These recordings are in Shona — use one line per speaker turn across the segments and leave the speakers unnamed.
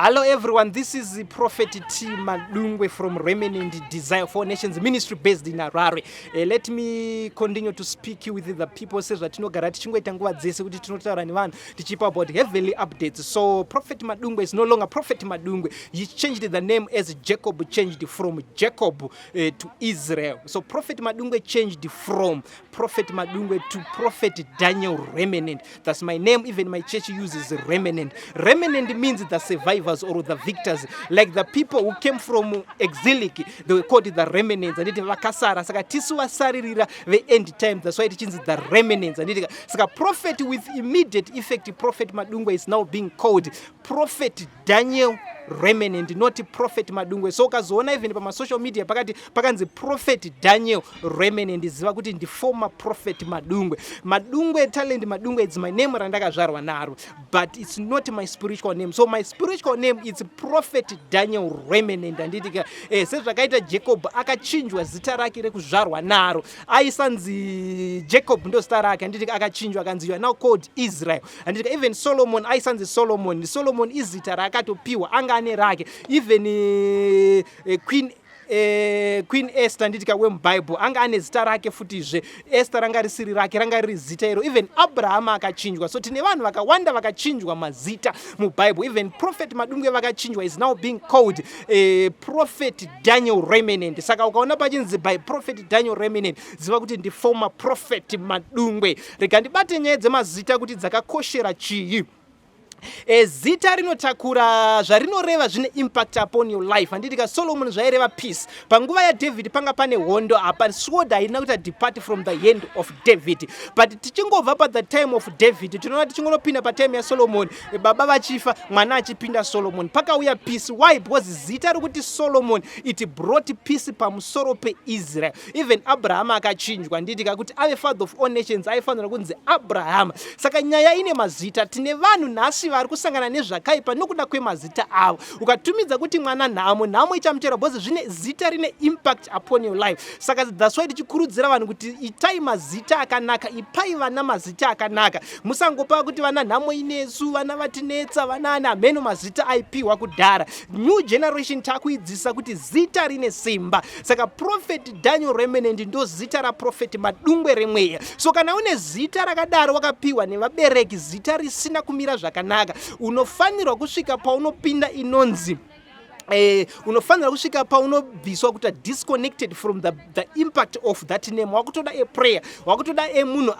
Hello everyone, this is Prophet T Madungwe from Remnant Desire for Nations Ministry based in Harare. Let me continue to speak with the people sezvatinogara tichingoita nguva dzese kuti tinotaura nevanhu tichipa about heavenly updates. So Prophet Madungwe is no longer Prophet Madungwe. He changed the name as Jacob changed from Jacob to Israel. So Prophet Madungwe changed from Prophet Madungwe to Prophet Daniel Remnant. That's my name. Even my church uses Remnant. Remnant means the survivors or the victors. Like the people who came from exilic, they were called the remnants. Anditi vakasara. Saka tisu vasaririra ve-end time. That's why tichinzi the remnants. Anditi saka prophet with immediate effect, Prophet Madungwe is now being called Prophet Daniel Remnant, not Prophet Madungwe. So ukazoona even pamasocial media pakati pakanzi Prophet Daniel Remnant, ziva kuti ndiformer Prophet Madungwe. Madungwe Talent Madungwe, it's my name randakazvarwa naro, but it's not my spiritual name. So my spiritual name is Prophet Daniel Remnant. Handiti ka sezvakaita Jacob akachinjwa zita rake rekuzvarwa naro, aisanzi Jacob ndo zita rake, handiti? Akachinjwa akanzi, "You are now called Israel." Handiti? Even Solomon aisanzi Solomon. Solomon izita raakatopiwa, anga ane rake. Even Queen Esther, handiti ka, wemuBible anga ane zita rake futizve. Esther ranga risiri rake, ranga riri zita iro. Even Abraham akachinjwa. So tine vanhu vakawanda vakachinjwa mazita muBible. Even Prophet Madungwe vakachinjwa, is now being called Prophet Daniel Remnant. Saka ukaona pachinzi by Prophet Daniel Remnant, ziva kuti ndiformer Prophet Madungwe. Rega ndibate nyaya dzemazita kuti dzakakoshera chii. Zita rinotakura zvarinoreva, zvine impact upon your life, handiti ka? Solomon zvaireva peace. Panguva yaDavid panga pane hondo apa, sword haina kuti depart from the hand of David. But tichingobva pa the time of David, tinoona tichingonopinda patime yaSolomon, baba vachifa, mwana achipinda Solomon, pakauya peace. Why? Because zita rekuti Solomon, it brought peace pamusoro peIsrael. Even Abraham akachinjwa, handiti ka, kuti ave father of all nations, aifanira kunzi Abraham. Saka nyaya ine mazita. Tine vanhu nhasi vari kusangana nezvakaipa nokuda kwemazita avo. Ukatumidza kuti mwana Nhamo, nhamo ichamutera, because zvine zita rine impact upon your life. Saka that's why tichikurudzira vanhu kuti itai mazita akanaka, ipai vana mazita akanaka. Musangopa kuti vana Nhamo inesu, vana vatinetsa, vana ani hameno mazita aipiwa kudhara. New generation takuidzisa kuti zita rine simba. Saka Prophet Daniel Remnant ndo zita raProphet Madungwe remweya. So kana une zita rakadaro, wakapiwa nevabereki zita risina kumira zvakanaka, unofanirwa kusvika paunopinda inonzi unofanira kusvika paunobviswa kuti disconnected from the impact of that name. Wakutoda a prayer, wakutoda emunhu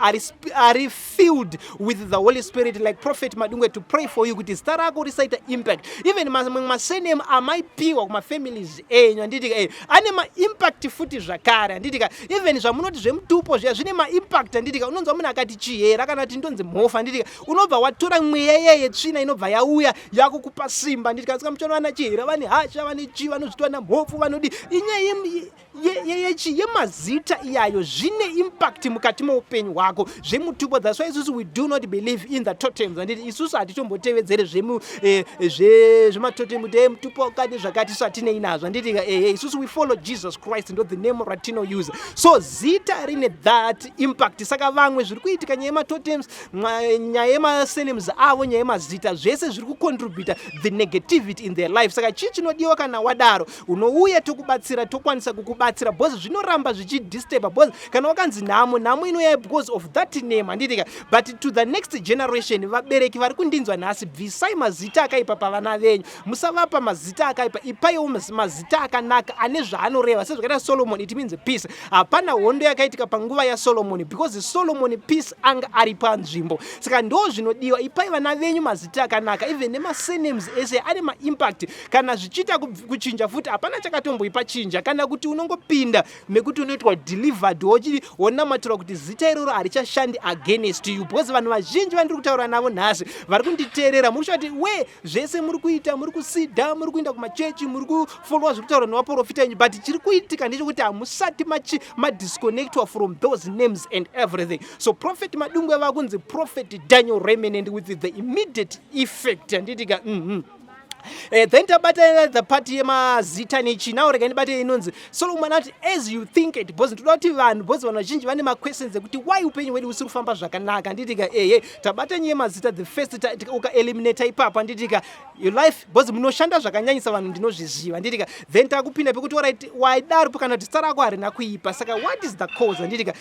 ari filled with the Holy Spirit like Prophet Madungwe to pray for you kuti zita rako risaita impact. Even masurname amaipiwa kumafamilies enyu, handiti, ane maimpact futi zvakare, handiti ka? Even zvamunoti zvemutupo zviya zvine maimpact, handiti ka? Unonzwa munhu akati Chihera kana kuti ndonzi Mhofa, handiti ka? Unobva watora mweya iyeye, tsvina inobva yauya yakukupa simba, handiti ka? Saka muchiona vana Chihera vane hasha, vane chi, vanozvitwa naMhofu, vanodi inyaya yechi yemazita iyayo. Zvine impact mukati meupenyu hwako zvemutupo. That's why isusu we do not believe in the totems, handiti? Isusu hatitombotevedzere zvematotem kuti mutupo wakati zvakati, isu hatinei nazvo, handiti? Isusu we follow Jesus Christ, ndo the name ratinouse. So zita rine that impact. Saka vamwe zviri kuitika, nyaya yematotems, nyaya yemasurnames avo, nyaya yemazita, zvese zviri kucontributa the negativity in their life. Saka chii chinodiwa kana wadaro? Unouya tokubatsira, tokwanisa kukubatsira, because zvinoramba zvichidisturba, because kana wakanzi Nhamo, nhamo inouya because of that name, handitika? But to the next generation, vabereki vari kundinzwa nhasi, bvisai mazita akaipa pavana venyu. Musavapa mazita akaipa, ipaiwo mazita akanaka ane zvaanoreva. Sezvakaita Solomon, it means peace. Hapana hondo yakaitika panguva yaSolomon because Solomon peace anga ari panzvimbo. Saka ndo zvinodiwa, ipai vana venyu mazita akanaka. Even nemasurnames ese ane maimpact. Kana zvichiita kuchinja futi, hapana chakatomboipa chinja, kana kuti unongopinda mekuti unoitwa delivered, wonamatirwa kuti zita iroro harichashandi against you. Because vanhu vazhinji vandiri kutaura navo nhasi vari kunditeerera, muri kushati we zvese muri kuita, muri kusidha, muri kuenda kumachechi, muri kufollowa zviri kutaurwa nevaprofita enyu, but chiri kuitika ndechekuti hamusati madisconnectwa from those names and everything. So Prophet Madungwe vakunzi Prophet Daniel Remnant with the immediate effect, handitika? Then tabata the part yemazita nechi. Now rega ndibate inonzi Solomon ati, "As you think it," because ndoda kuti vanhu, because vanhu vazhinji vane maquestions ekuti why upenyu hwedu husiri kufamba zvakanaka, handitika? Ehe, tabata nyaya yemazita. The first, ukaeliminata ipapo, handitika, your life, because munoshanda zvakanyanyisa vanhu, ndinozviziva, handitika? Then takupinda pekuti, alright, waidaro kana kuti zita rako harina kuipa, saka what is the cause, handitika?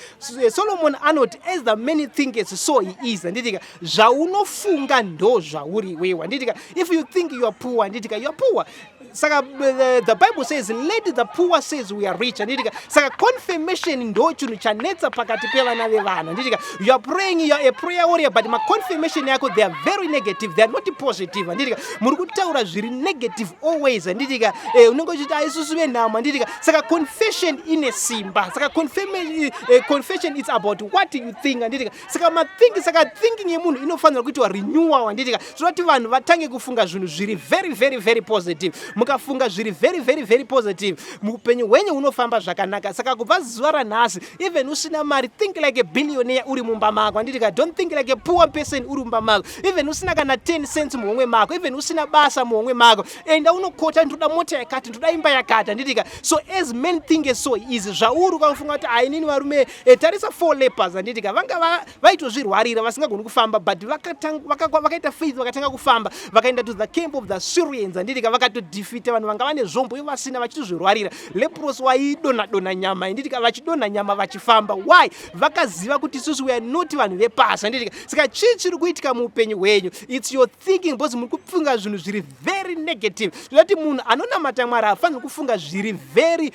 Solomon anoti, "As the man thinketh, so he is," handitika? Zvaunofunga ndo zvauri iwewe, handitika? If you think you are poor, handitika, you are poor. Saka the Bible says, "Let the poor says we are rich," handitika? Saka confirmation ndo chinhu chanetsa pakati pevana vevanhu, handitika? You are praying, you are a prayer warrior, but maconfirmation yako, they are very negative, they are not positive, handitika? Muri kutaura zviri negative always, handitika? Unenge uchiti, "Aisusu venhamo," handitika? Saka confession ine simba. Saka confession is about what you think, handitika? Saka mathink, saka thinking yemunhu inofanira kuitwa renewal, handitika? Zvinoti vanhu vatange kufunga zvinhu zviri very, very, very positive. Mukafunga zviri very, very, very positive, muupenyu hwenyu hunofamba zvakanaka. Saka kubva zuva ranhasi, even usina mari, think like a billionaire uri mumba mako, handitika? Don't think like a poor person uri mumba mako. Even usina kana 10 cents muhomwe mako, even usina basa muhomwe mako, enda unokota, "Ndoda mota yakati, ndoda imba yakati," handitika? So as men think as so is. Zvauri ukafunga kuti ainini varume, tarisa four lepers, handitika? Vanga vaitozvirwarira, vasingagoni kufamba, but vakaita faith, vakatanga kufamba, vakaenda to the camp of the Syrians, handitika? Vakatodefeata vanhu vanga vane zvombo, ivo vasina, vachitozvirwarira. Leprosy, waidonha donha nyama, handitika? Vachidonha nyama vachifamba. Why? Vakaziva kuti isusu we are not vanhu vepasi, handitika? Saka chii chiri kuitika muupenyu hwenyu? It's your thinking, because muri kufunga zvinhu zviri very negative. Zvinoti munhu anonamata Mwari haafaniri kufunga zviri very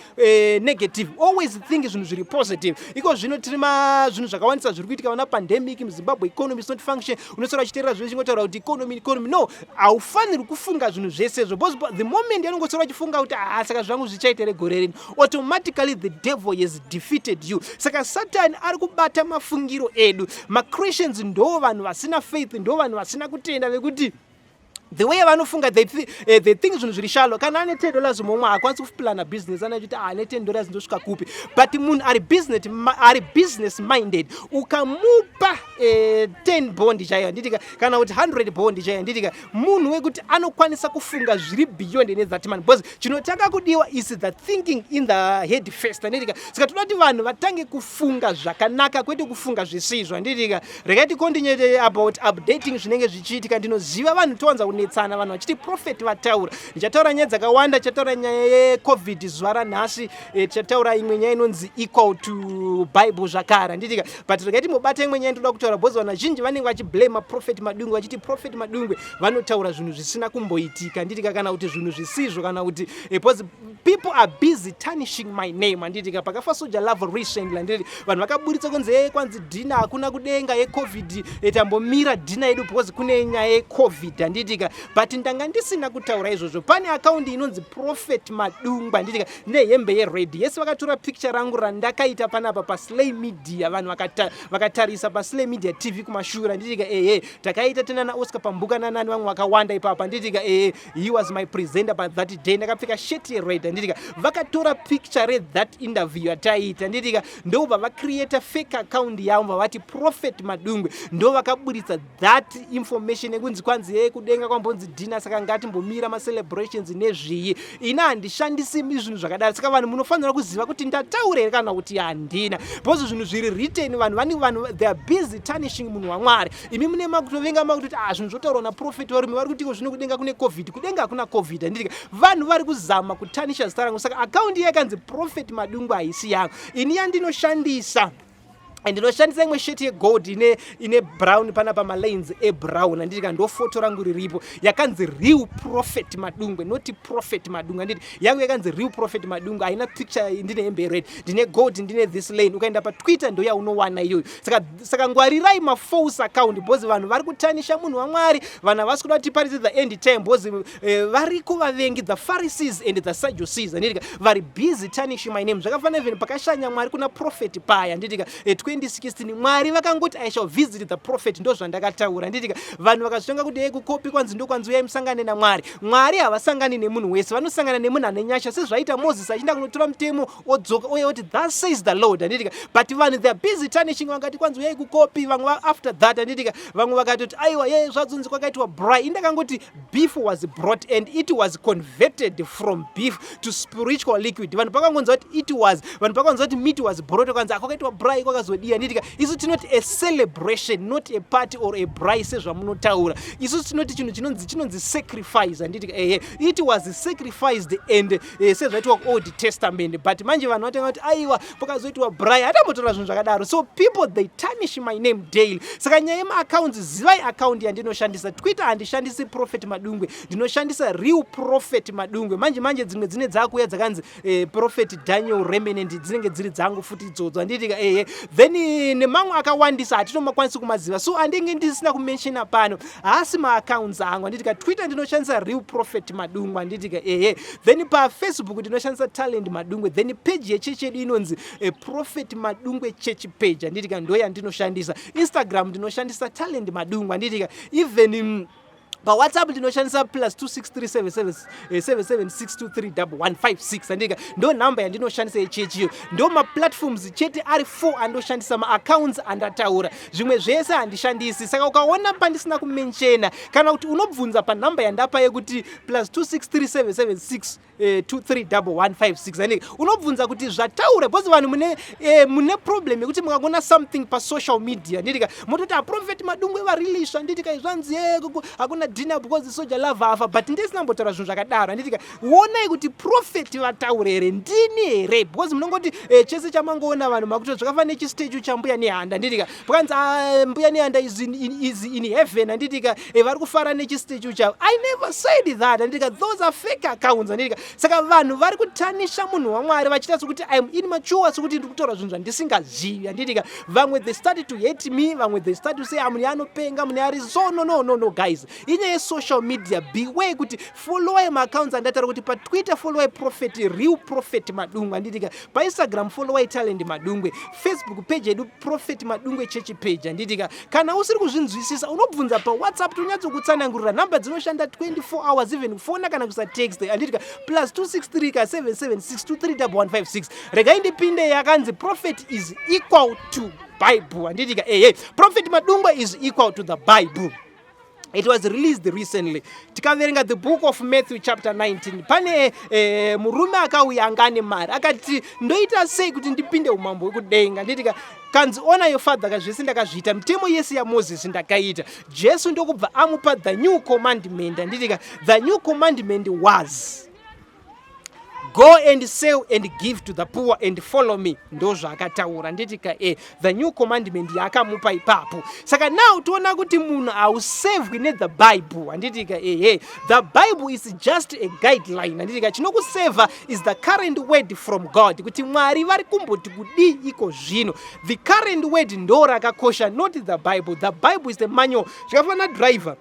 negative. Always think zvinhu zviri positive. Iko zvino tiri zvinhu zvakawandisa zviri kuitika, vana pandemic muZimbabwe, economy is not function. Unosora uchiteerera zvese chingotaura kuti economy, economy. No, haufaniri kufunga zvinhu zvesezvo, because the moment yanongosora uchifunga kuti, "Ah, saka zvangu zvichaita regore rino," automatically the devil has defeated you. Saka Satani ari kubata mafungiro edu. MaChristians ndo vanhu vasina faith, ndo vanhu vasina kutenda, vekuti the way vanofunga, they think zvinhu zviri shallow. Kana ane $10 momwe, haakwanisi kuplana business, anachiti, "Ane $10 ndosvika kupi?" But munhu ari business minded, ukamupa 10 bond chaiyo, handitika, kana kuti 100 bond chaiyo, handitika, munhu wekuti anokwanisa kufunga zviri beyond nethat money, because chinotanga kudiwa is the thinking in the head first, handitika? Saka toda kuti vanhu vatange kufunga zvakanaka, kwete kufunga zvisizvo, handitika? Regai ticontinue about updating zvinenge zvichiitika. Ndinoziva vanhu towanza kunetsana, vanhu vachiti prophet vataura. Ndichataura nyaya dzakawanda. Tichataura nyaya yeCOVID zuva ranhasi. Tichataura imwe nyaya inonzi equal to Bible zvakare, handitika? But regai timbobata imwe nyaya ndoda kutaura, because vanhu vazhinji vanenge vachiblame Prophet Madungwe, vachiti Prophet Madungwe vanotaura zvinhu zvisina kumboitika, handitika, kana kuti zvinhu zvisizvo, kana kuti because people are busy tarnishing my name, handitika? Pakafa Soul Jah Love recently, handiti, vanhu vakaburitsa kunzi, kwanzi dinner hakuna kudenga yeCOVID, tambomira dinner yedu because kune nyaya yeCOVID," handitika? But ndanga ndisina kutaura izvozvo. Pane account inonzi Prophet Madungwe, handitika, nehembe yered. Yese vakatora picture rangu randakaita panapa paSlay Media. Vanhu vakatarisa paSlay Media TV kumashure, handitika? Ehe, takaita tena naOscar Pambuka nanani vamwe vakawanda ipapa, handitika? Ehe, he was my presenter pa that day. Ndakapfeka shirt yered, handitika? Vakatora picture rethat interview yataiita, handitika? Ndobva vacreata fake account yavo, vavati Prophet Madungwe. Ndo vakaburitsa that information yekunzi kwanzi, ye kudenga kwambonzi dinner, saka ngatimbomira macelebrations nezviyi. Ina handishandisi zvinhu zvakadaro. Saka vanhu munofanira kuziva kuti ndataura here kana kuti handina, because zvinhu zviri written. Vanhu vane vanhu, they are busy tarnishing munhu waMwari. Imi mune makutovenga, makutoti, "Ah, zvinhu zvotaurwa naprophet, varume vari kutiko zvino kudenga kune COVID?" Kudenga hakuna COVID, handitika? Vanhu vari kuzama kutarnisha zita rangu. Saka account yakanzi Prophet Madungwe haisi yangu. Ini yandinoshandisa, ndinoshandisa imwe shirt yegold ine brown panapa, malines ebrown, handitika? Ndo foto rangu riripo, yakanzi Real Prophet Madungwe, not Prophet Madungwe, handiti? Yangu yakanzi Real Prophet Madungwe, haina picture. Ndine hembe yered, ndine gold, ndine this line. Ukaenda paTwitter, ndo yaunowana iyoyo. Saka ngwarirai mafalse account, because vanhu vari kutarnisha munhu waMwari. Vanhu havasi kuda kuti tiparidze the end time, because variko vavengi, the Pharisees and the Sadducees, handitika, vari busy tarnishing my name. Zvakafanana even pakashanya Mwari kuna prophet paya, handitika? 2016 Mwari vakangoti, "I shall visit the prophet." Ndo zvandakataura, handitika? Vanhu vakazvitonga kuti, "Ei, kukopi kwanzi ndokwanzi uyai musangane naMwari." Mwari havasangani nemunhu wese, vanosangana nemunhu ane nyasha, sezvaita Moses achienda kunotora mutemo, odzoka uye oti, "Thus says the Lord," handitika? But vanhu, they are busy tarnishing. Vakati kwanzi uyai kukopi, vamwe after that, handitika, vamwe vakatoti, "Aiwa, ye zvadzonzi kwakaitwa braai." Indakangoti beef was brought and it was converted from beef to spiritual liquid. Vanhu pakangonzwa kuti it was, vanhu pakangonzwa kuti meat was brought, kwanzi kwakaitwa braai, kwakazodiwa, handitika? Isu tinoti a celebration, not a party or a braai sezvamunotaura. Isusu tinoti chinhu chinonzi sacrifice, handitika? Ehe, it was sacrificed and sezvaitwa kuOld Testament. But manje vanhu vatanga kuti, "Aiwa, pakazoitwa braai." Hatambotaura zvinhu zvakadaro. So people, they tarnish my name daily. Saka nyaya yemaaccounts, zivai account yandinoshandisa. Twitter handishandisi Prophet Madungwe, ndinoshandisa Real Prophet Madungwe. Manje manje dzimwe dzine dzakuuya dzakanzi Prophet Daniel Remnant, dzinenge dziri dzangu futi idzodzo, handitika? Ehe, then nemamwe akawandisa hatitomakwanisi kumaziva, so andinge ndisina kumentiona pano, haasi maaccounts angu, handitika? Twitter ndinoshandisa Real Prophet Madungwe, handitika? Ehe, then paFacebook ndinoshandisa Talent Madungwe. Then page yechechi yedu inonzi Prophet Madungwe Church page, handitika? Ndo yandinoshandisa. Instagram ndinoshandisa Talent Madungwe, handitika? Even paWhatsApp ndinoshandisa +2637776231156, handika? Ndo nhamba yandinoshandisa yechechiyo. Ndo maplatforms chete ari 4 andoshandisa, maaccounts andataura. Zvimwe zvese handishandisi. Saka ukaona pandisina kumentiona, kana kuti unobvunza panhamba yandapa yekuti +263776 231156, handika? Unobvunza kuti zvataura, because vanhu mune problem yekuti mukangoona something pasocial media, handitika, mototi, "Aprofeti Madungwe variliswa," handitika? Zvanzi hakuna dinner because Soul Jah Love afa, but ndisinambotaura zvinhu zvakadaro, handitika? Onai kuti profeti vataura here, ndini here? Because munongoti chese chamangoona, vanhu makuti zvakafanana nechistatue chaMbuya Nehanda, handitika? Pakanzi, "Ah, Mbuya Nehanda is in heaven," handitika? Vari kufara nechistatue chavo. I never said that, handitika? Those are fake accounts, handitika? Saka vanhu vari kutarnisha munhu waMwari vachiita sekuti I'm immature, sekuti ndiri kutaura zvinhu zvandisingazivi, handitika? Vamwe, they started to hate me. Vamwe, they start to say, "Munhu anopenga, munhu ari so." No, no, no, no, guys, inyaya yesocial media. Beware kuti followai maaccounts andataura kuti paTwitter followai Prophet, Real Prophet Madungwe, handitika? PaInstagram followai Talent Madungwe. Facebook page yedu, Prophet Madungwe Church page, handitika? Kana usiri kuzvinzwisisa, unobvunza paWhatsApp, tonyatsokutsanangurira. Nhamba dzinoshanda 24 hours, even kufona kana kusatext, handitika? +263 ka 776231156. Regai ndipinde yakanzi prophet is equal to Bible, handitika? Ehe, Prophet Madungwe is equal to the Bible. It was released recently. Tikaverenga the book of Matthew chapter 19, pane murume akauya anga ane mari, akati, "Ndoita sei kuti ndipinde umambo hwekudenga?" Nditika kanzi, "Honour your father," kazvese ndakazviita, mitemo yese yaMozisi ndakaita. Jesu ndokubva amupa the new commandment, handitika? The new commandment was, "Go and sell and give to the poor and follow me." Ndo zvaakataura, nditika? The new commandment yaakamupa ipapo. Saka now toona kuti munhu hausevhwi nethe Bible, handitika? Ehe, the Bible is just a guideline, handitika? Chinokusevha is the current word from God, kuti Mwari vari kumboti kudii iko zvino. The current word ndo rakakosha, not the Bible. The Bible is the manual. Zvakafanana driver,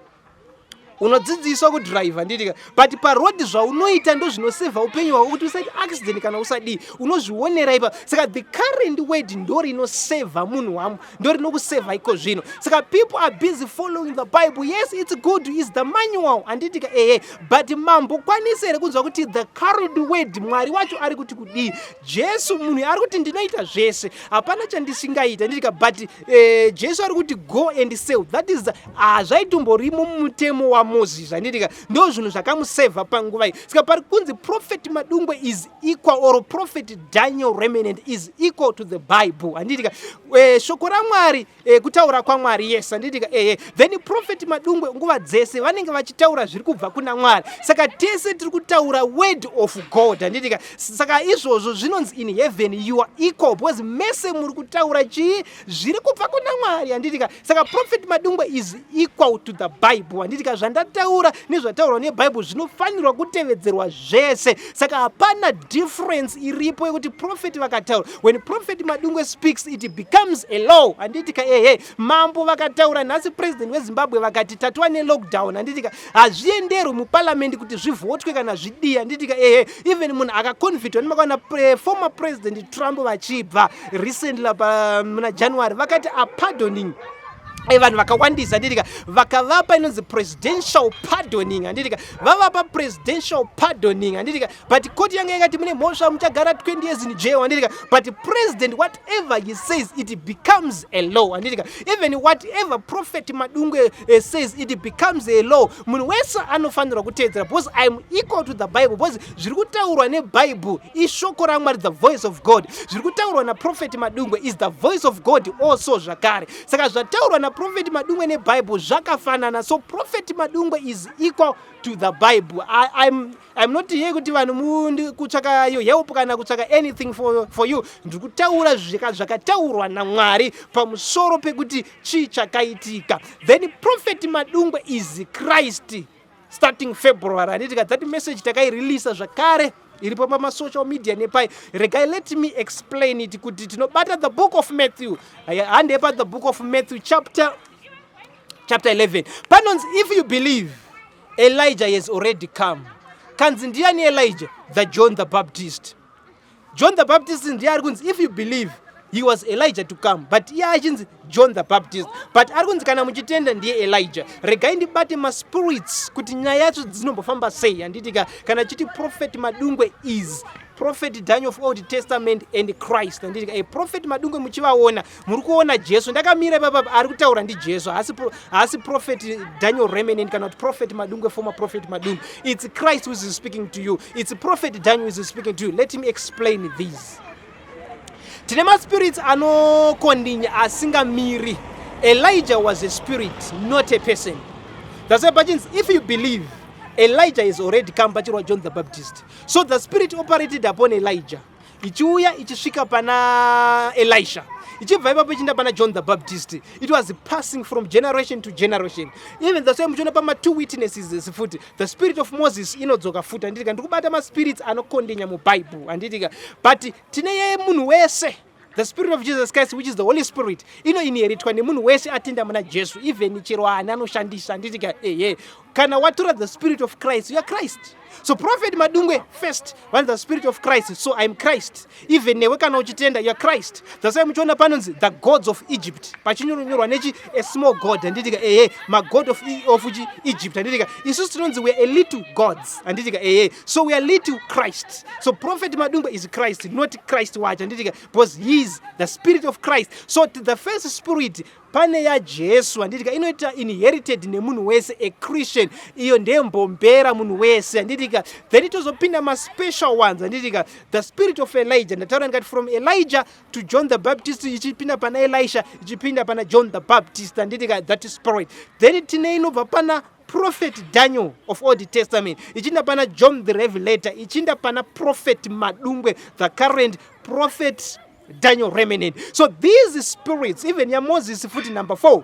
unodzidziswa kudhiraivha, nditika? But paroad zvaunoita ndo zvinosevha upenyu hwako, kuti usaiti accident kana usadii, unozvionera ipa. Saka the current word ndo rinosevha munhu wamo, ndo rinokusevha iko zvino. Saka people are busy following the Bible. Yes, it's good, is the manual, handitika? Ehe, but mambokwanisa here kunzwa kuti the current word, Mwari wacho ari kuti kudii? Jesu munhu ari kuti, "Ndinoita zvese, hapana chandisingaita," nditika? But Jesu ari kuti, "Go and sell." That is hazvaitomborimo mumutemo waMozisi, handitika? Ndo zvinhu zvakamusevha panguva iyi. Saka pari kunzi Prophet Madungwe is equal or Prophet Daniel Remnant is equal to the Bible, handitika? Shoko raMwari, kutaura kwaMwari, yes, handitika? Ehe, then Prophet Madungwe nguva dzese vanenge vachitaura zviri kubva kuna Mwari. Saka tese tiri kutaura word of God, handitika? Saka izvozvo zvinonzi in heaven you are equal, because mese muri kutaura chii? Zviri kubva kuna Mwari, handitika? Saka Prophet Madungwe is equal to the Bible, handitika? Zvandataura Zvandataura nezvataurwa neBhaibheri zvinofanirwa kutevedzerwa zvese. Saka hapana difference iripo yekuti prophet vakataura. When Prophet Madungwe speaks, it becomes a law, handitika? Ehe, mambo vakataura nhasi, president weZimbabwe vakati tatova nelockdown, handitika? Hazvienderwi muparliament kuti zvivhotwe kana zvidii, handitika? Ehe, even munhu akaconvictwa, ndimakaona former President Trump vachibva recently muna January vakati apardoning vanhu vakawandisa, handitika? Vakavapa inonzi presidential pardoning, handitika? Vavapa presidential pardoning, handitika? But koti yanga yakati mune mhosva, muchagara 20 years in jail, handitika? But president, whatever he says, it becomes a law, handitika? Even whatever Prophet Madungwe says, it becomes a law. Munhu wese anofanirwa kuteedzera because I am equal to the Bible, because zviri kutaurwa neBible ishoko raMwari, the voice of God. Zviri kutaurwa naProphet Madungwe is the voice of God also zvakare. Saka zvataurwa naProphet Madungwe neBible zvakafanana. So Prophet Madungwe is equal to the Bible. I'm not here kuti vanhu kutsvaka your help kana kutsvaka anything for you. Ndiri kutaura zvakataurwa naMwari pamusoro pekuti chii chakaitika. Then Prophet Madungwe is Christ starting February, handitika? That message takaireleasa zvakare, iripo pamasocial media nepai. Regai, let me explain it kuti tinobata the Book of Matthew. Handepa the Book of Matthew chapter 11, panonzi, "If you believe, Elijah has already come." Kanzi ndiani Elijah? The John the Baptist. John the Baptist ndiye ari kunzi, "If you believe, he was Elijah to come," but iye achinzi John the Baptist, but ari kunzi kana muchitenda ndiye Elijah. Regai ndibate maspirits kuti nyaya yacho dzinombofamba sei, handitika? Kana chiti Prophet Madungwe is Prophet Daniel of Old Testament and Christ, handitika? A Prophet Madungwe muchivaona, muri kuona Jesu. Ndakamira ipapapa, ari kutaura ndiJesu, haasi Prophet Daniel Remnant kana kuti Prophet Madungwe, former Prophet Madungwe. It's Christ who is speaking to you. It's Prophet Daniel who is speaking to you. Let him explain this. Tine maspirits anokondinya asingamiri. Elijah was a spirit, not a person. That's why pachinzi, "If you believe, Elijah is already come," pachirwa John the Baptist. So the spirit operated upon Elijah, ichiuya ichisvika pana Elisha, ichibva ipapo ichienda pana John the Baptist. It was passing from generation to generation. Even the same muchiona pama-two witnesses futi, the spirit of Moses inodzoka futi, handitika? Ndiri kubata maspirits anokondinya muBhaibheri, handitika? But tine munhu wese, the spirit of Jesus Christ, which is the Holy Spirit, inoinheritwa nemunhu wese atenda muna Jesu, even chero ani anoshandisa, handitika? Ehe, kana watora the spirit of Christ, you are Christ. So Prophet Madungwe first vane the spirit of Christ, so I'm Christ. Even newe kana uchitenda, you are Christ. That's why muchiona panonzi the gods of Egypt, pachinyorwa nechi a small god, handitika? Ehe, magod of Egypt, handitika? Isusu tinonzi we are a little gods, handitika? Ehe, so we are little Christ. So Prophet Madungwe is Christ, not Christ wacho, handitika? Because he is the spirit of Christ. So the first spirit pane yaJesu, handitika? Inoita inherited nemunhu wese a Christian. Iyo ndembombera munhu wese, handitika? Then tozopinda maspecial ones, handitika? The spirit of Elijah, ndataura ndikati from Elijah to John the Baptist, ichipinda pana Elisha, ichipinda pana John the Baptist, handitika? That spirit. Then tine inobva pana Prophet Daniel of Old Testament, ichiinda pana John the Revelator, ichiinda pana Prophet Madungwe, the current Prophet Daniel Remnant. So these spirits, even yaMoses futi, number 4,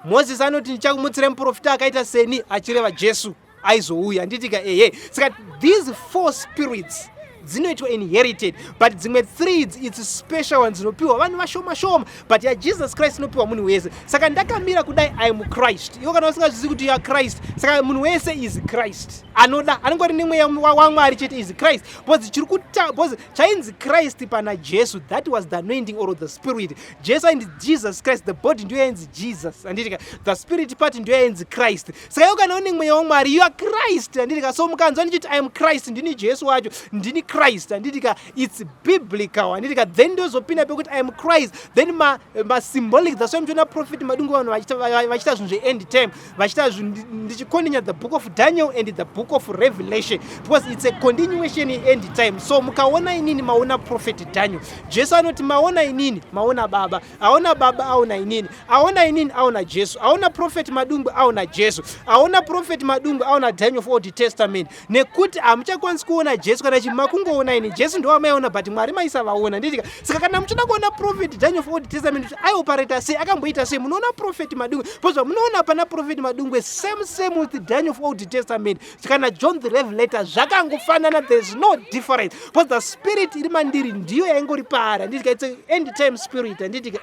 Moses anoti, "Ndichakumutsirai muprofita akaita seni," achireva Jesu aizouya, handitika? Ehe, saka these four spirits dzinoitwa inherited, but dzimwe three it's special ones dzinopiwa vanhu vashoma shoma, but yaJesus Christ inopiwa munhu wese. Saka ndakamira kudai, I'm Christ. Iwo kana usingazvisi kuti you are Christ, saka munhu wese is Christ. Anoda anongori nemweya waMwari chete is Christ, because chiri kuta, because chainzi Christ pana Jesu, that was the anointing or the spirit. Jesu ainzi Jesus Christ. The body ndiyo yainzi Jesus, handitika? The spirit part ndiyo yainzi Christ. Saka iwo kana une mweya waMwari, you are Christ, handitika? So mukanzwa ndichiti I am Christ, ndini Jesu wacho, ndini Christ, handitika? It's biblical, handitika? Then ndozopinda pekuti I am Christ, then masymbolic ma. That's why muchiona Prophet Madungwe, vanhu vachiita zvinhu zveend time, vachiita zvinhu ndichikondinya the Book of Daniel and the Book of Revelation, because it's a continuation end time. So mukaona inini, maona Prophet Daniel. Jesu anoti, "Maona inini, maona Baba. Aona Baba, aona inini. Aona inini, aona Jesu. Aona Prophet Madungwe, aona Jesu. Aona Prophet Madungwe, aona Daniel of Old Testament," nekuti hamuchakwanisi kuona Jesu kana chimakungoona. kungoona ini. Jesu ndowamaiona, but Mwari maisavaona, handitika? Saka kana muchida kuona Prophet Daniel of Old Testament kuti aioperata sei, akamboita sei, munoona Prophet Madungwe, because munoona pana Prophet Madungwe same same with Daniel of Old Testament kana John the Revelator. Zvakangofanana, there is no difference, because the spirit iri mandiri ndiyo yaingori paari, handitika? It's end time spirit, handitika?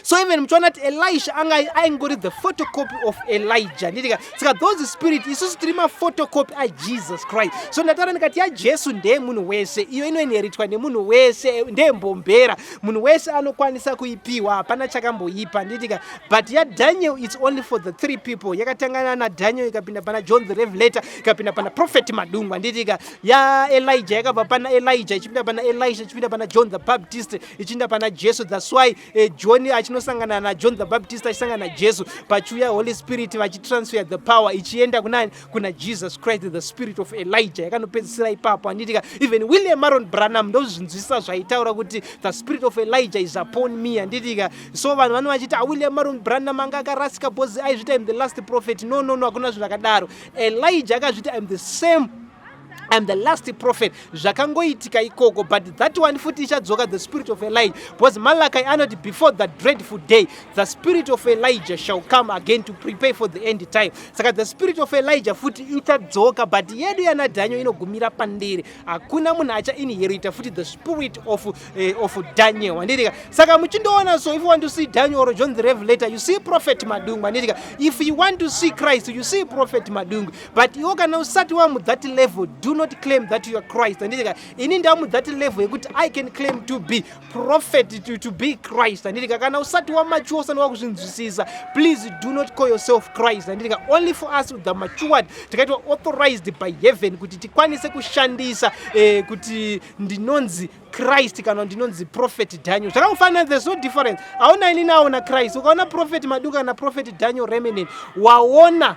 So even muchiona kuti Elisha anga aingori the photocopy of Elijah, handitika? Saka those spirit, isusu tiri maphotocopy aJesus Christ. So ndataura ndikati yaJesu ndeyemunhu wese, iyo inoinheritwa nemunhu wese, ndeyembombera, munhu wese anokwanisa kuipiwa, hapana chakamboipa, handitika? But yaDaniel, it's only for the three people. Yakatangana naDaniel, ikapinda pana John the Revelator, ikapinda pana Prophet Madungwe, handitika? YaElijah yakabva pana Elijah, ichipinda pana Elisha, ichipinda pana John the Baptist, ichiinda pana Jesu. That's why John achinosangana naJohn the Baptist, achisangana naJesu, pachiuya Holy Spirit vachitransfer the power ichienda kunani? Kuna Jesus Christ. The spirit of Elijah yakanopedzisira ipapo, handitika? Even William Marrion Branham ndozvinzwisisa zvaitaura kuti the spirit of Elijah is upon me, handitika? So vanhu vano vachiti, "Ah, William Marrion Branham anga akarasika because aizvita im the last prophet." No, hakuna zvakadaro. Elijah akazviti, "I'm the same, I'm the last prophet." Zvakangoitika ikoko, but that one futi ichadzoka, the spirit of Elijah, because Malachi anoti before the dreadful day the spirit of Elijah shall come again to prepare for the end time. Saka the spirit of Elijah futi ichadzoka, but yedu yana Daniel inogumira pandiri. Hakuna munhu achainherita futi the spirit of Daniel, handitika? Saka muchindoona, so if you want to see Daniel or John the Revelator, you see Prophet Madungwe, handitika? If you want to see Christ, you see Prophet Madungwe. But iwo kana usati wamu that level, do not claim that you are Christ, handitika? Ini ndamu that level yekuti I can claim to be prophet, to be Christ, handitika? Kana usati wamature, usati wakuzvinzwisisa, please do not call yourself Christ, handitika? Only for us the matured, takaitwa authorized by heaven kuti tikwanise kushandisa kuti ndinonzi Christ kana ndinonzi Prophet Daniel. Zvakangofanana, there's no difference. Aona ini naona Christ. Ukaona Prophet Madungwe kana Prophet Daniel Remnant, waona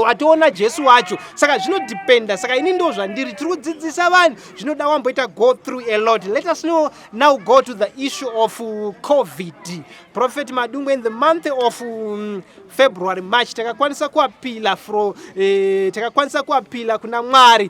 watoona Jesu wacho. Saka zvinodhipenda. Saka ini ndo zvandiri, tiri kudzidzisa vanhu zvinoda wamboita go through a lot. Let us know now, go to the issue of COVID. Prophet Madungwe, in the month of February, March, takakwanisa kuappeala fro takakwanisa kuappeala kuna Mwari,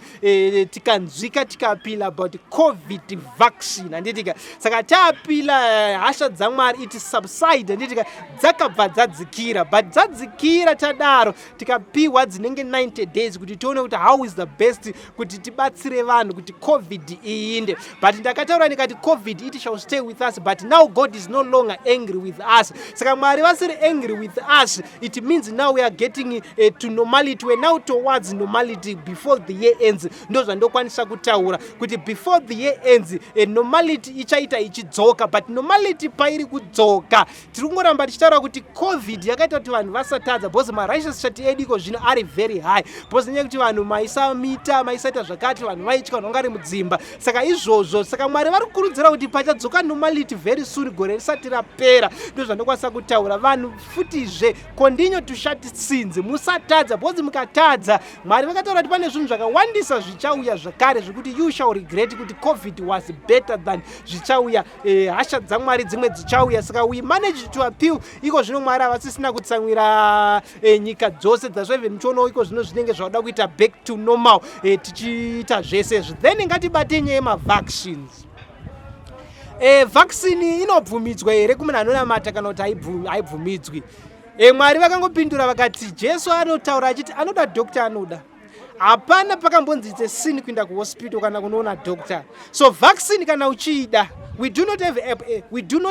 tikanzwika, tikaappeala about COVID vaccine, handitika? Saka taappeala, hasha dzaMwari it subside, handitika? Dzakabva dzadzikira. But dzadzikira tadaro, tikapiwa dzinenge 90 days kuti tione kuti how is the best kuti tibatsire vanhu kuti COVID iinde. But ndakataura ndikati COVID, it shall stay with us. But now God is no longer angry with us. Saka Mwari vasiri angry with us, it means now we are getting to normality. We are now towards normality before the year ends. Ndo zvandokwanisa kutaura kuti before the year ends, normality ichaita ichidzoka. But normality pairi kudzoka, tiri kungoramba tichitaura kuti COVID yakaita kuti vanhu vasatadza, because marighteous chati edu iko zvino ari very high, because nenyaya yekuti vanhu maisamita, maisaita zvakati, vanhu vaitya, vanhu vanga vari mudzimba. Saka izvozvo, saka Mwari vari kukurudzira kuti pachadzoka normality very soon, gore risati rapera. Ndo zvandokwanisa kutaura. Vanhu futizve, continue to shut sins, musatadza, because mukatadza, Mwari vakataura kuti pane zvinhu zvakawandisa zvichauya zvakare zvekuti you shall regret kuti COVID was better than zvichauya. Hasha dzaMwari dzimwe dzichauya. Saka we managed to appeal. Iko zvino Mwari havasisina kutsamwira nyika dzose. That's why even muchionawo iko zvino zvinenge zvauda kuita back to normal, tichiita zvese izvi. Then ngatibate nyaya yemavaccines. Vaccine inobvumidzwa here kumunhu anonamata kana kuti haibvumidzwi? Mwari vakangopindura vakati, Jesu anotaura achiti anoda doctor, anoda. Hapana pakambonzi it's a sin kuenda kuhospital kana kunoona doctor. So vaccine kana uchiida, we do not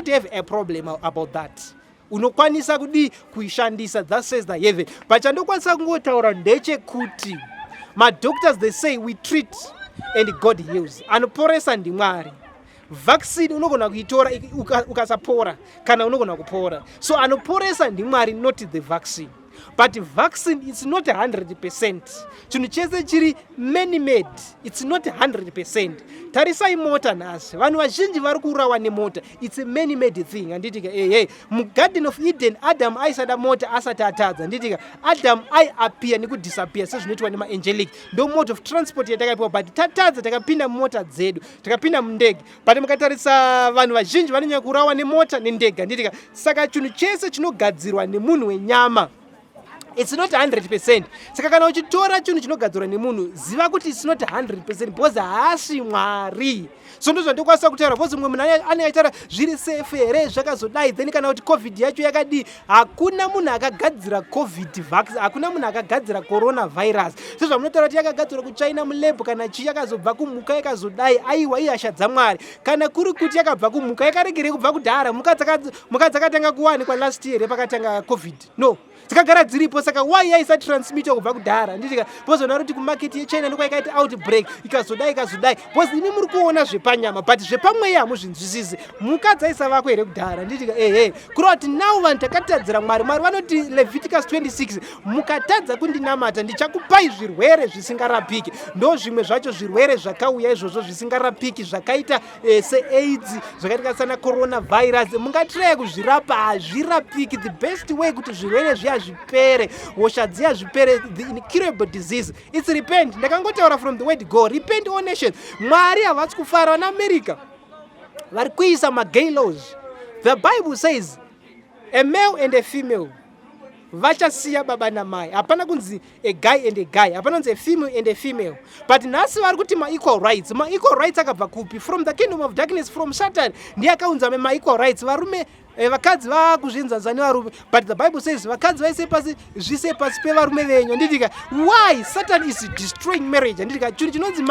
have a problem about that. Unokwanisa kudii? Kuishandisa. That says the heaven. But chandokwanisa kungotaura ndechekuti madoctors, they say we treat and God heals. Anoporesa ndiMwari. Vaccine unogona kuitora ukasapora kana unogona kupora. So anoporesa ndiMwari, not the vaccine. But vaccine, it's not 100%. Chinhu chese chiri man made, it's not 100%. Tarisai mota nhasi, vanhu vazhinji vari kuurawa nemota. It's a man made thing, handitika? Ehe, muGarden of Eden, Adam aisada mota asati atadza, handitika? Adam aiappear nekudisappear sezvinoitwa nemaangelic. Ndo mode of transport yatakapiwa. But tatadza, takapinda mumota dzedu, takapinda mundege. But mukatarisa, vanhu vazhinji vanonyanya kuurawa nemota nendege, handitika? Saka chinhu chese chinogadzirwa nemunhu wenyama It's not 100%. Saka kana uchitora chinhu chinogadzirwa nemunhu, ziva kuti it's not 100% because haasi Mwari. So ndo zvandokwanisa kutaura, because mumwe munhu anenge achitaura, "Zviri safe here? Zvakazodai?" Then kana kuti COVID yacho yakadii? Hakuna munhu akagadzira COVID vaccine, hakuna munhu akagadzira coronavirus. Sezvamunotaura kuti yakagadzirwa kuChina mulab, kana chii, yakazobva kumhuka, yakazodai, aiwa, ihasha dzaMwari. Kana kuri kuti yakabva kumhuka, yakaregerei kubva kudhara? Mhuka dzakatanga kuwanikwa last year pakatanga COVID? No, dzakagara dziripo. Saka why yaisatransmita kubva kudhara? Handitika pozona kuti kumarket yeChina ndokwa yakaita outbreak, ikazodai, ikazodai, because imi muri kuona zvepanyama, but zvepamweya hamuzvinzwisisi. Mhuka dzaisavako here kudhara? Handitika ehe, kureva kuti now vanhu takatadzira Mwari. Mwari vanoti, Leviticus 26, "Mukatadza kundinamata, ndichakupai zvirwere zvisingarapiki." Ndo zvimwe zvacho zvirwere zvakauya izvozvo zvisingarapiki, zvakaita seAIDS, zvakaita sana coronavirus. Mungatiraya kuzvirapa, hazvirapiki. The best way kuti zvirwere zviya zvipere, hosha dziya zvipere, the incurable disease, it's repent. Ndakangotaura from the word go, repent, all nations. Mwari havasi kufara. Vana America vari kuisa magay laws. The Bible says a male and a female vachasiya baba namai. Hapana kunzi a guy and a guy, hapana kunzi a female and a female. But nhasi vari kuti maequal rights. Maequal rights akabva kupi? From the kingdom of darkness, from Satan. Ndiye akaunza maequal rights. Varume, vakadzi vaakuzvinzanza nevarume, but the Bible says vakadzi vaise pasi, zvise pasi pevarume venyu. Handitika why Satan is destroying marriage? Handitika chinhu chinonzi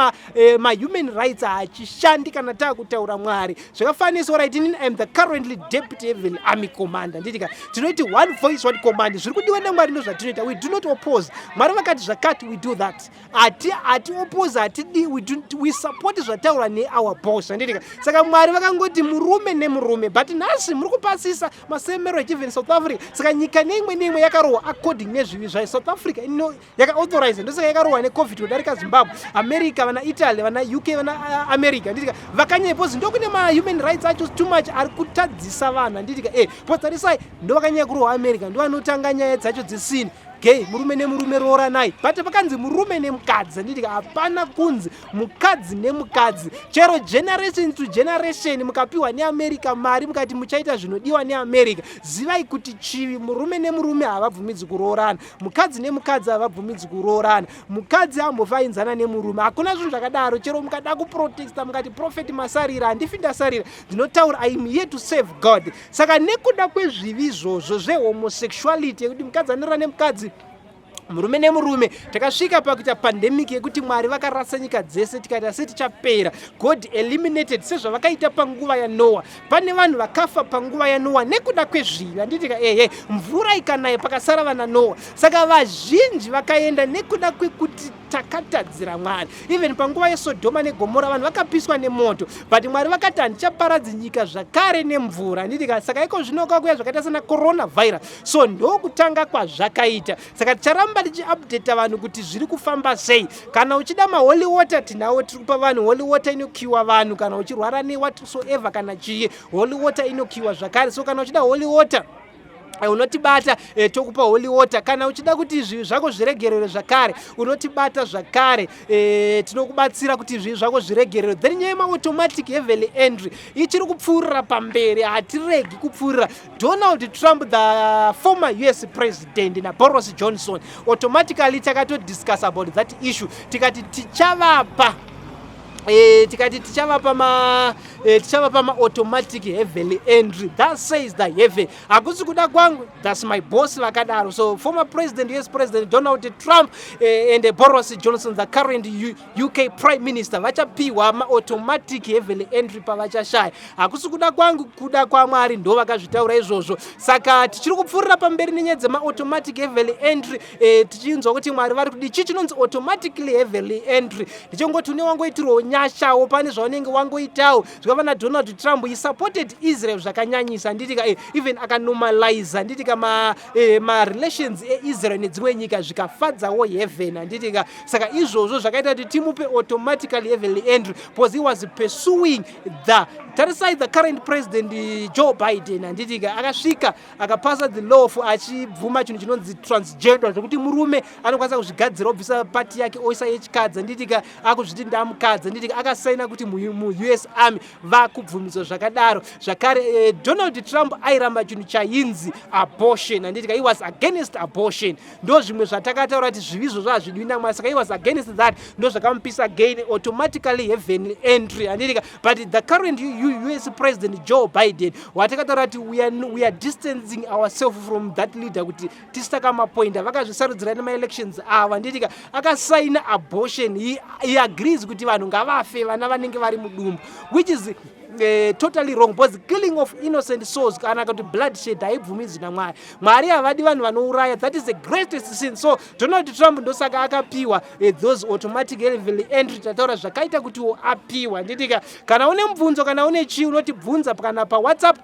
mahuman rights hachishandi kana taakutaura Mwari. Zvakafanisa, right, inini am the currently deputy heavenly army commander. Handitika tinoti one voice, one command. Zviri kudiwa naMwari ndo zvatinoita. We do not oppose. Mwari vakati zvakati, we do that. Hati oppose, hatidi, we support zvataurwa neour boss. Handitika saka Mwari vakangoti murume nemurume, but nhasi muri kupasisa masame marriage, even South Africa. Saka nyika neimwe neimwe yakarohwa according nezvivi zvayo. South Africa yakaauthorize, ndosaka yakarohwa neCOVID kudarika Zimbabwe, America, vana Italy, vana UK, vana America. Handitika vakanyanya because ndokune mahuman rights acho too much ari kutadzisa vanhu. Handitika potarisai, ndo vakanyanya kurohwa. America ndo vanotanga nyaya dzacho dzisini gay, murume nemurume rooranai, but pakanzi murume nemukadzi, handitika hapana kunzi mukadzi nemukadzi. Chero generation to generation, mukapiwa neAmerica mari, mukati muchaita zvinodiwa neAmerica, zivai kuti chivi. Murume nemurume havabvumidzi kuroorana, mukadzi nemukadzi havabvumidzi kuroorana, mukadzi ambofainzana nemurume, hakuna zvinhu zvakadaro. Chero mukada kuprotesta, mukati Prophet Masarira, handifi ndasarira. Ndinotaura, I'm here to save God. Saka nekuda kwezvivi izvozvo zvehomosexuality, yekuti mukadzi anorara nemukadzi, murume nemurume, takasvika pakuita pandemic yekuti Mwari vakarasa nyika dzese. Tikaita setichapera, God eliminated, sezvavakaita panguva yaNoa. Pane vanhu vakafa panguva yaNoa nekuda kwezvivi. Handitika ehe, mvura ikanaya, pakasara vana Noa. Saka vazhinji vakaenda nekuda kwekuti takatadzira Mwari. Even panguva yeSodhoma neGomora, vanhu vakapiswa nemoto, but Mwari vakati, "Handichaparadzi nyika zvakare nemvura." Handitika saka iko zvino kwakuya zvakaita sana coronavirus. So ndokutanga kwazvakaita. Saka ticharamba tichiupdata vanhu kuti zviri kufamba sei. Kana uchida maholy water, tinawo, tiri kupa vanhu holy water, inokiwa vanhu kana uchirwara newhatsoever, kana chii, holy water inokiwa zvakare. So kana uchida holy water, unotibata, tokupa holy water. Kana uchida kuti zvivi zvako zviregererwe zvakare, unotibata zvakare, tinokubatsira kuti zvivi zvako zviregererwe. Then nyaya yemaautomatic heavenly entry ichiri kupfuurira pamberi, hatiregi kupfuurira. Donald Trump, the former US president, naBoris Johnson, automatically takatodiscuss about that issue. Tikati tichavapa ma-automatic heavenly entry. That says the heaven. Hakusi kuda kwangu, that's my boss vakadaro. So former president, US President Donald Trump and Boris Johnson, the current UK prime minister, vachapiwa maautomatic heavenly entry pavachashaya. Hakusi kuda kwangu, kuda kwaMwari, ndo vakazvitaura izvozvo. Saka tichiri kupfuurira pamberi nenyaya dzemaautomatic heavenly entry, tichinzwa kuti Mwari vari kudi chii chinonzi automatically heavenly entry. Ndichongoti une wangoitirwawo nyashawo pane zvaunenge wangoitawo. Zvikava naDonald Trump, he supported Israel zvakanyanyisa. Handitika even akanormalize, handitika, marelations eIsrael nedzimwe nyika, zvikafadzawo heaven. Handitika saka izvozvo zvakaita kuti timupe automatically heavenly entry, because he was pursuing the, tarisai, the current president, Joe Biden. Handitika akasvika akapasa the law for achibvuma chinhu chinonzi transgender, zvekuti murume anokwanisa kuzvigadzira, obvisa part yake, oisa yechikadzi. Handitika akuzviti ndamukadzi. Handitika Handiti akasaina kuti muUS Army vakubvumidzwa zvakadaro. Zvakare Donald Trump airamba chinhu chainzi abortion. Handiti he was against abortion. Ndo zvimwe zvatakataura kuti zvivi izvozvo hazvidiwi naMwari. Saka he was against that, ndo zvakamupisa gain automatically heaven entry. Handitika? But the current US President Joe Biden, watakataura kuti we are distancing ourselves from that leader, kuti tisakamapoinda, vakazvisarudzira nemaelections avo. Handitika? Akasaina abortion. He agrees kuti vanhu ngavafe, vana vanenge vari mudumbu, which is totally wrong, because killing of innocent souls kana kuti bloodshed haibvumidzwi naMwari. Mwari havadi vanhu vanouraya. That is the greatest sin. So Donald Trump ndosaka akapiwa those automatic heavenly entry. Tataura zvakaita kutiwo apiwa. Handitika? Kana une mubvunzo, kana une chii, unotibvunza kana paWhatsApp.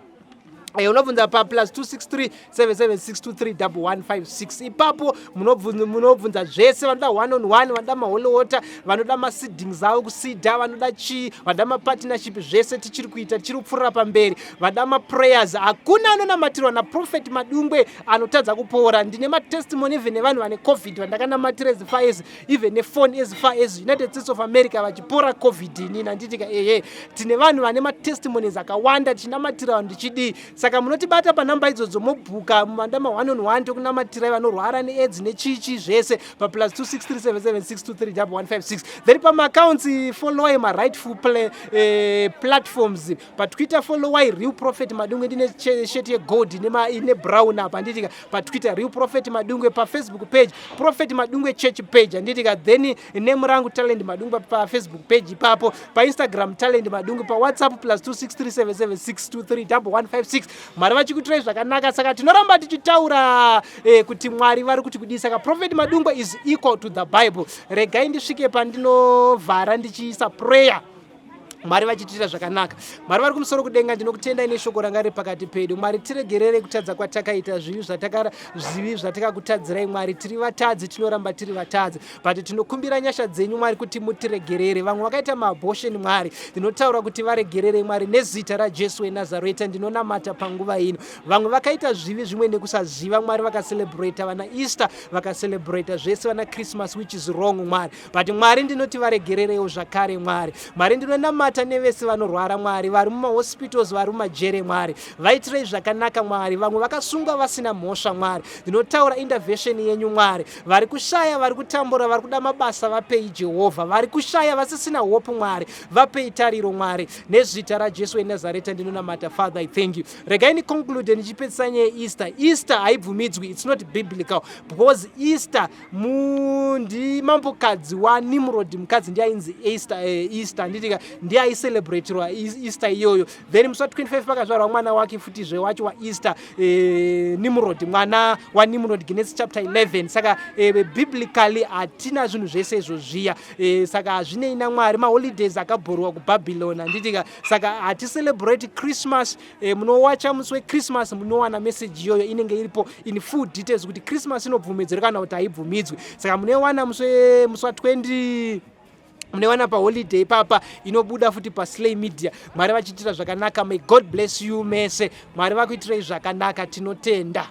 Unobvunza pa +263 776231156. Ipapo munobvunza zvese. Vanoda one on one, vanoda maholy water, vanoda maseedings avo kuseeda, vanoda chii, vanoda mapartnership, zvese tichiri kuita, tichiri kupfuurira pamberi. Vada maprayers, hakuna anonamatirwa naProphet Madungwe anotadza kupora. Ndine matestimony even nevanhu vane COVID vandakanamatira as far as even nefone, as far as United States of America, vachipora COVID. Inini, handitika? Ehe, tine vanhu vane matestimonies akawanda tichinamatira vanhu tichidii. Saka munotibata panhamba idzodzo, mobhuka manda ma1 on 1, tokunamatirai vanorwara neAIDS nechichi zvese pa +263 776231156. Then pamaaccounts, followai marightful platforms. PaTwitter followai Real Prophet Madungwe. Ndine shirt yegold ine brown apa. Handitika? PaTwitter, Real Prophet Madungwe. PaFacebook page, Prophet Madungwe Church page. Handitika? Then name rangu, Talent Madungwe, paFacebook page ipapo. PaInstagram, Talent Madungwe. PaWhatsApp, +263 776231156. Mwari vachikuitirai zvakanaka. Saka tinoramba tichitaura kuti Mwari vari kuti kudii. Saka Prophet Madungwe is equal to the Bible. Regai ndisvike pandinovhara ndichiisa prayer. Mwari vachitiita zvakanaka. Mwari vari kumusoro kudenga, ndinokutendai neshoko ranga riri pakati pedu. Mwari, tiregerere kutadza kwatakaita, zvivi zvatakakutadzirai. Mwari, tiri vatadzi, tinoramba tiri vatadzi, but tinokumbira nyasha dzenyu, Mwari, kuti mutiregerere. Vamwe vakaita maabortion, Mwari, ndinotaura kuti varegerere, Mwari, nezita raJesu weNazareta ndinonamata panguva ino. Vamwe vakaita zvivi zvimwe nekusaziva, Mwari, vakacelebrata vana Easter, vakacelebrata zvese vana Christmas, which is wrong, Mwari, but Mwari, ndinoti varegererewo zvakare. Mwari, Mwari, ndinonamata nevese vanorwara, Mwari, vari mumahospitals, vari mumajere. Mwari, vaitirei zvakanaka. Mwari, vamwe vakasungwa vasina mhosva. Mwari, ndinotaura intervention yenyu. Mwari, vari kushaya, vari kutambura, vari kuda mabasa, vapei, Jehovha. Vari kushaya, vasisina hope, Mwari, vapei tariro. Mwari, nezita raJesu weNazareta ndinonamata. Father, I thank you. Regai ndiconclude ndichipedzisa nyaya yeEaster. Easter haibvumidzwi. It's not biblical, because Easter ndimambokadzi waNimrod. Mukadzi ndiye ainzi Easter, Easter, handitika? Ndiye aicelebratirwa Easter iyoyo. Then musi wa25 pakazvarwa mwana wake futizve wacho waEaster, Nimrod, mwana waNimrod, Genesis chapter 11. Saka biblically hatina zvinhu zvese izvo zviya. Saka hazvinei naMwari. Maholidays akabhorwa kuBabylon. Handitika? Saka haticelebrate Christmas. Munowacha musi weChristmas, munowana message iyoyo, inenge iripo in full details kuti Christmas inobvumidzwa kana kuti haibvumidzwi. Saka munoiwana musi wa20, munoiwana paholiday papa, inobuda futi paSlay Media. Mwari vachiitira zvakanaka. May God bless you mese. Mwari vakuitirai zvakanaka. Tinotenda.